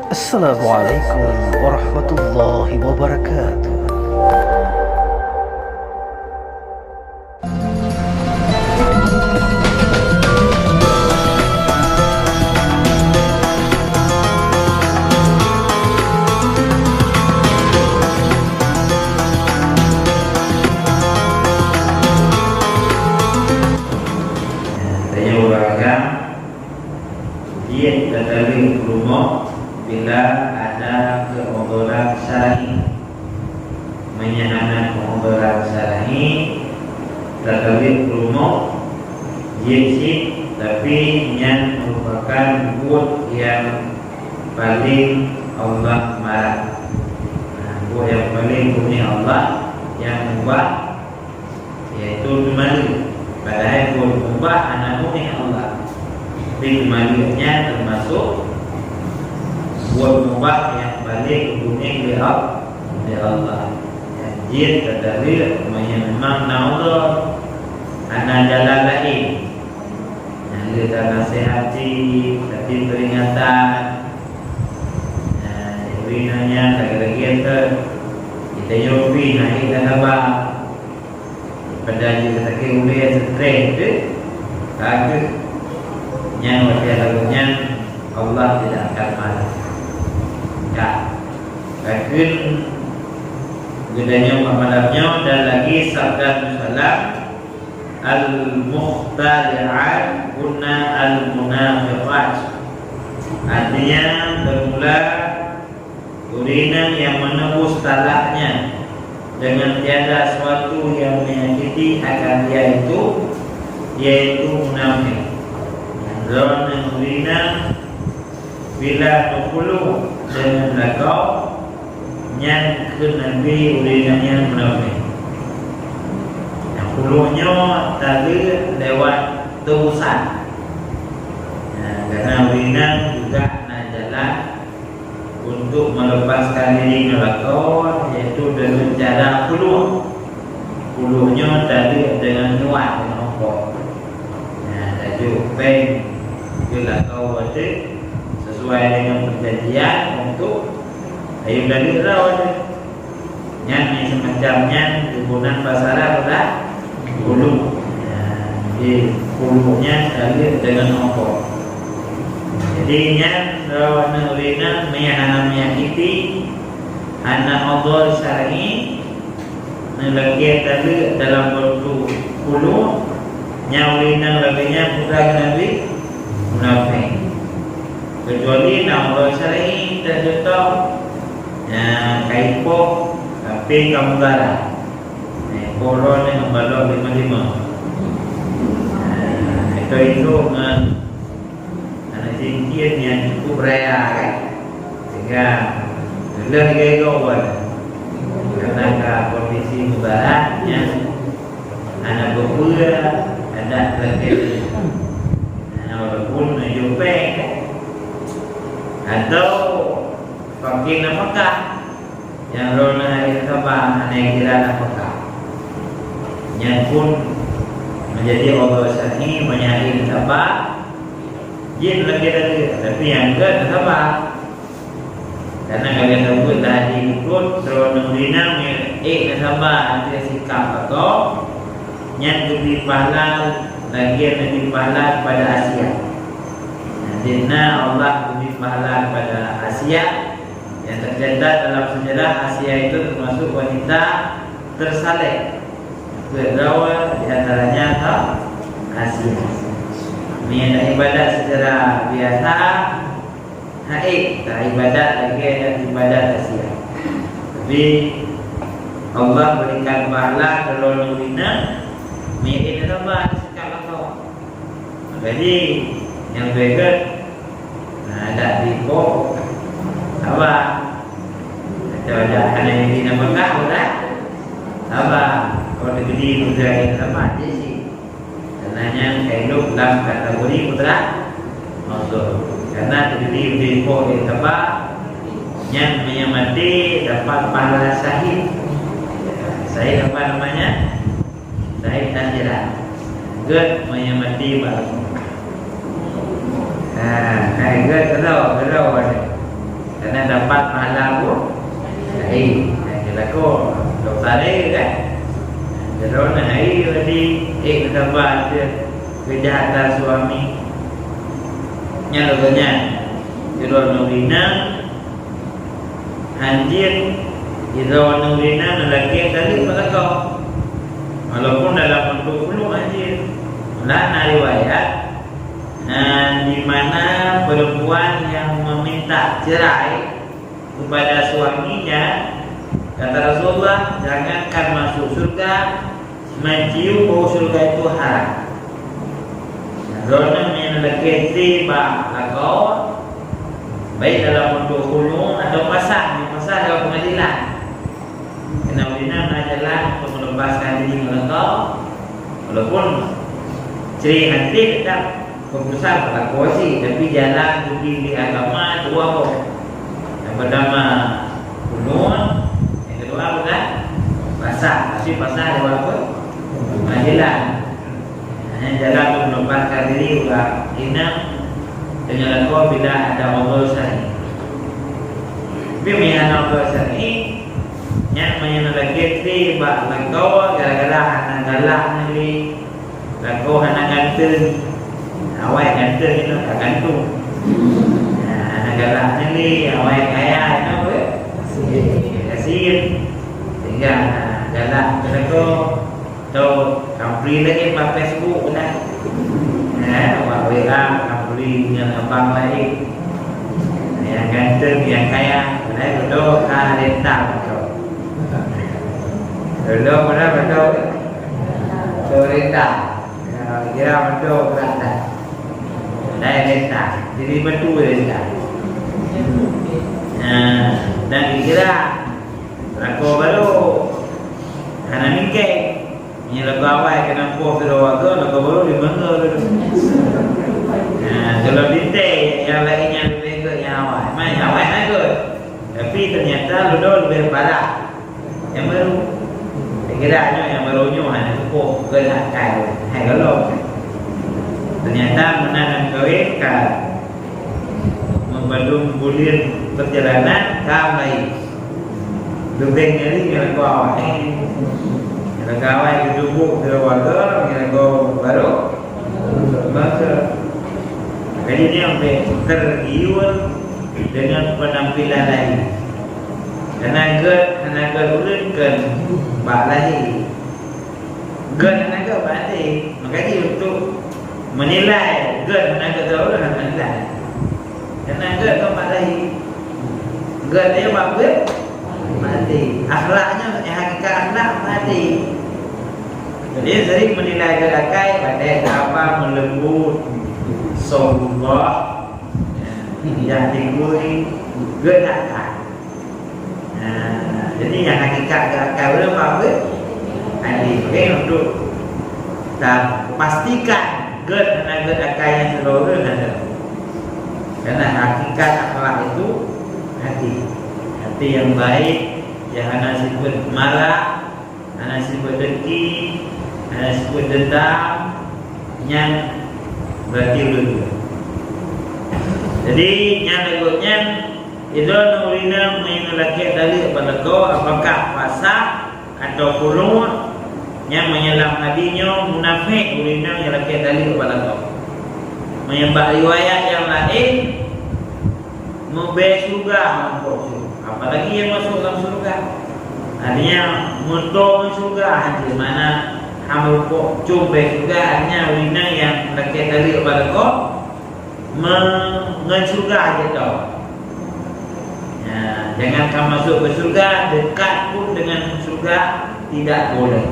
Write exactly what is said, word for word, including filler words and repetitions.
Assalamualaikum warahmatullahi wabarakatuh. Tanyoe ureueng agam, jeuet tataleuek peurumoh bila ada keu'udhuran syar'i. Meunyoe hana keu'udhuran syar'i, tataleuek peurumoh jeuet cit, tapi nyan meurupakan buet nyang paleng Allah marah. Nah, buet nyang paleng geunaséh Allah nyang mubah, yaitu teumaleuek. Padahai buet mubah hana geunaséh Allah. Tapi teumaleuek nyan teumasuk buet mubah nyang paleng geunaséh lé Al-, lé Allah. Nyang jeuet tataleuek meunyoe memang na udhur, hana jalan laén. Nyang lheueh tanasihati, tapi peringatan. Nah, ureueng nyan lagèe-lagèe teuh. Kita yopi naik dan sabar. Pada jeuet sakét ulèe, stres teuh, ka geuh. Nyan watèe lagoe nyan Allah tidak akan marah. Ka. Ka kheun geutanyoe bak malam nyoe dan lagi sabda Nabi sallam, "Al-mukhtali'at hunna al-munafiqat." Artinya, bermula ureueng nyang menebus talaknya dengan tiada suatu yang menyakiti akan dia itu, yaitu munafik. Droeneuh ureueng nyang bila meukhulu deungon lakoe, nyan kheun Nabi ureueng nyan munafik. Nyang khulu nyoe taleuek lewat teubusan. Nah, karena ureueng nyan juga na jalan untuk melepaskan diri ngon lakoe, yaitu dengan cara khulu'. Khulu' nyoe taleuek deungon nyuat, deungon eungkôt. Nah, tajok péng keu lakoe watèe sesuai dengan perjanjian untuk ayue taleuek droe teuh. Nyan nyang semacam nyan geugunakan bahasa Arab adalah khulu'. Nah, jadi khulu' nyan taleuek deungon eungkôt. Jadi nyan droeneuh ureueng nyan meunyo hana menyakiti, hana udhur syar'i, neulakèe taleuek dalam bentuk khulu', nyan ureueng nyang lagèe nyan peugah keu Nabi munafik. Kecuali na udhur syar'i, contoh, nyan ka ipoh, tapi ka meudarah. Ipoh droeneuh ngon balok lima-lima. Nah, itu, itu ngon Hana cincin nyang cukup raya, kan? Sehingga lheueh geugoe, karena ka kondisi mudarat nyang hana beubeuet, adat lagèe nyan. Nah, walaupun jopeng, kan? Atau pakai nafakah. Nyang droeneuh hana saba, hana kira nafakah. Nyan pun menjadi Allah sani meunyo hana saba, jeuet lagèe tadi, tapi nyang gèt saba. Karena ka lheueh sabeut tadi, ikot droeneuh inong, ék saba ateueh sikap lakoe, nyan geubri pahala lagèe geubri pahala kepada Asia. Nah, di na Allah geubri pahala kepada Asia, Nyang teucatat dalam sejarah, Asia itu termasuk wanita tersaleh. Keudroe di antaranya adalah Asia. Meunyo ibadat secara biasa, hana ék taibadat lagèe nyang ibadat Asia. Tapi Allah berikan pahala keudroe ureueng inong, meunyo saba sikap lakoe. Jadi, nyang beugèt, nah, adak di ipoh, saba. Atau adak hana jadi nafakah, udah saba. Kalau teukeudi peugah nyang saba, jadi sih. Karena nyan ka ilok dalam kategori putra maksud. Karena teukeudi di ipoh nyang saba, nyan meunyo maté dapat pahala syahid. Syahid apa namanya? Syahid akhirat. Gèt meunyo maté bak lakoe. Ha, hai gèt keudroe, keudroe. Dapat pahala pun laén. Nyang lakoe dosa laén kan? Keudroe hai tadi, eh, keutaban teuh keujahatan suami. Nyan lagèe nyan. Keudroe nurina hanjeuet, keudroe nurina neulakèe taleuek bak lakoe. Walaupun dalam bentuk khulu' hanjeuet. Malah na riwayat, eh, di mana perempuan yang meminta cerai kepada suaminya, kata Rasulullah, "Jangankan masuk surga, mencium bau surga itu haram." Droeneuh meunyoe neulakèe teuh bak lakoe, baik dalam bentuk khulu' atau pasah, pasah lewat pengadilan. Karena ulina na jalan untuk melepaskan diri ngon lakoe, walaupun cerai hanjeuet tetap keputusan bak lakoe cit, tapi jalan bagi di agama dua boh. Yang pertama khulu', yang kedua bukan pasah, tapi pasah lewat apa? Pengadilan. Hanya jalan untuk melepaskan diri uroe inong dengan lakoe bila ada uzur syar'i. Tapi meunyo hana uzur syar'i, nyan meunyo neulakèe teuh bak lakoe gara-gara hana galak nyan lé, lakoe hana ganteng. Awai ganteng nyoe ka gantung. Nah, hana galak nyan lé, awai kaya nyoe pun gasien. Sehingga hana galak keu lakoe. Tau, kampri lagèe bak Facebook lah. Eh, bak W A kampri ngon abang laén. Nyang ganteng, nyang kaya, padahai beudôh ka renta beudôh. Beudôh padahai beudôh. Beudôh renta. Ya, kira beudôh renta. Padahai renta. Jadi betul renta. Nah, dan dikira lakoe barô hana mingkée. Nyan lakoe awai keunan poh sidroe wareuga, lakoe barô limong go dulu. Nah, kalau tintèe nyang laén nyan leubeh gèt nyang awai. Man nyang awai na gèt. Tapi ternyata lôn leubeh parah nyang barô. Kira nyoe nyang barô nyoe hana teupoh, gèt akai. Hai gohlom. Ternyata meunan lam kawén ka meubandum buleuen perjalanan ka mulai. Leubeh nyang lakoe awai. Nyang lakoe awai geuteubiet sidroe wareuga, nyang lakoe barô mangke. Jadi nyan bèk tergiur dengan penampilan laén. Karena gèt, hana gèt ulôn kheun bak lahé. Gèt hana gèt bak até. Maka jih untuk menilai gèt hana gèt droe hana nilai. Karena gèt kon bak lahé. Gèt nyan bak peue? Bak até. Akhlak nyan, eh, hakikat akhlak bak até. Jadi sering menilai gèt akai, pandai sabar, meuleumbut, sombong, ya, jak tinggi, gèt akai. Nah, jadi nyang hakikat geuakai ureueng bak peue? Até. Oke, untuk tapastikan gèt hana gèt akai nyang sidroe ureueng hana. Karena hakikat akhlak itu hati. Hati yang baik, yang hana sifat marah, hana sifat dengki, hana sifat dendam, nyan berarti ureueng jeuet. Jadi, nyan lagèe nyan, idroeneuh ureueng inong meunyoe lakèe taleuek bak lakoe, apakah pasah atau khulu', nyan meunyoe lam hadis nyoe munafék ureueng inong nyang lakèe taleuek bak lakoe. Meunyoe bak riwayat nyang laén, meubèe syeuruga ngon pok jeuem, apalagi nyang masôk lam syeuruga. Artinya, meutoe ngon syeuruga, artinya mana hana pok jeuem bèe syeuruga, artinya ureueng inong nyang lakèe taleuek bak lakoe, me-, ngon syeuruga jitôe. Ya, jangankan masuk ke syurga, dekat pun dengan syurga tidak boleh.